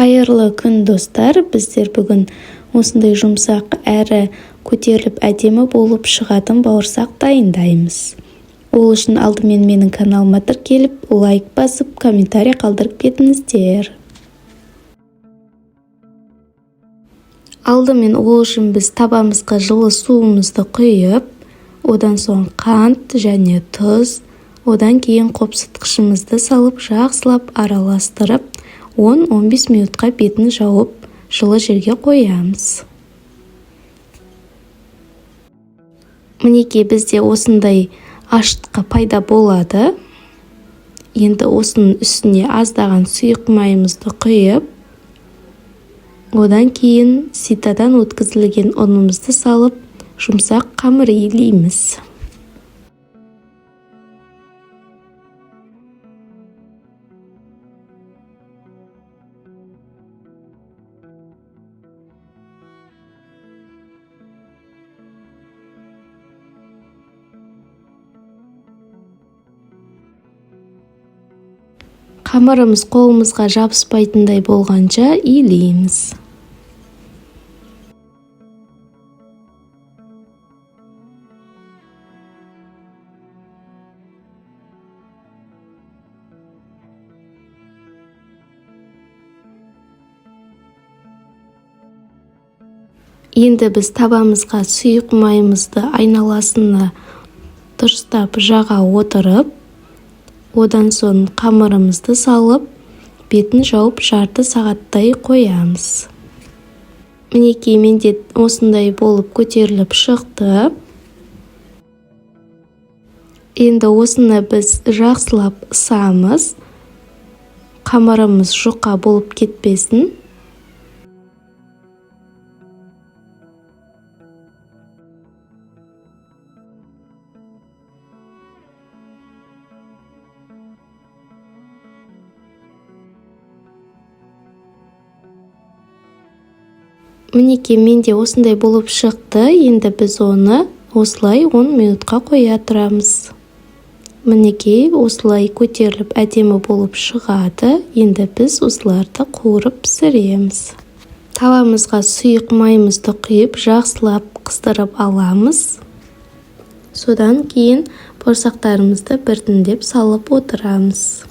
Қайырлы күн, достар! Біздер бүгін осындай жұмсақ әрі көтеріліп әдемі болып шығатын бауырсақ дайындаймыз. Ол үшін алдымен менің каналыма тіркеліп, лайк басып, комментарий қалдырып кетіңіздер. Алдымен ол үшін біз табамызға жылы суымызды құйып, одан соң қант және тұз, одан кейін қопсытқышымызды салып, жақсылап араластырып, 10-15 минутқа бетін жауып, жылы жерге қоямыз. Мінекей, бізде осындай ашытқы пайда болады. Енді осының үстіне аздаған сұйық майымызды құйып, одан кейін ситадан өткізілген ұнымызды салып, жұмсақ қамыр илейміз. Қамырымыз қолымызға жабыспайтындай болғанша илейміз. Енді біз табамызға сұйық майымызды айналасына дұрыстап жаға отырып, одан соң қамырымызды салып, бетін жауып жарты сағаттай қоямыз. Мінекей, менде осындай болып көтеріліп шықты. Енді осыны біз жақсылап ысамыз. Қамырымыз жұқа болып кетпесін. Мінекей, менде осындай болып шықты. Енді біз оны осылай 10 минутқа қоя тұрамыз. Мінекей, осылай көтеріліп әдемі болып шығады. Енді біз осыларды қуырып пісіреміз. Табамызға сұйық майымызды құйып, жақсылап қыздырып аламыз. Содан кейін бауырсақтарымызды біртіндеп салып отырамыз.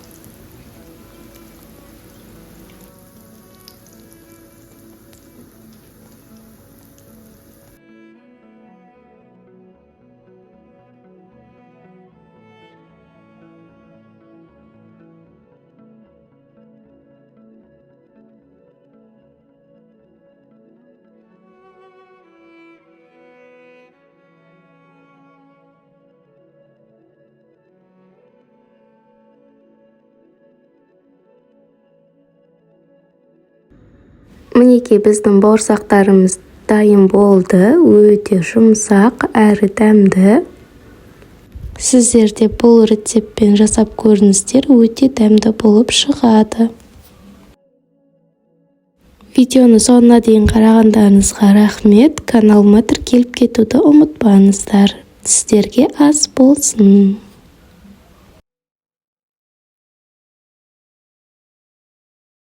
Мінекей, біздің бауырсақтарымыз дайын болды. Өте жұмсақ әрі дәмді. Сіздер де бұл рецептпен жасап көріңіздер, өте дәмді болып шығады. Видеоны соңына дейін қарағандарыңызға рахмет. Каналыма тіркеліп кетуді ұмытпаңыздар. Сіздерге ас болсын.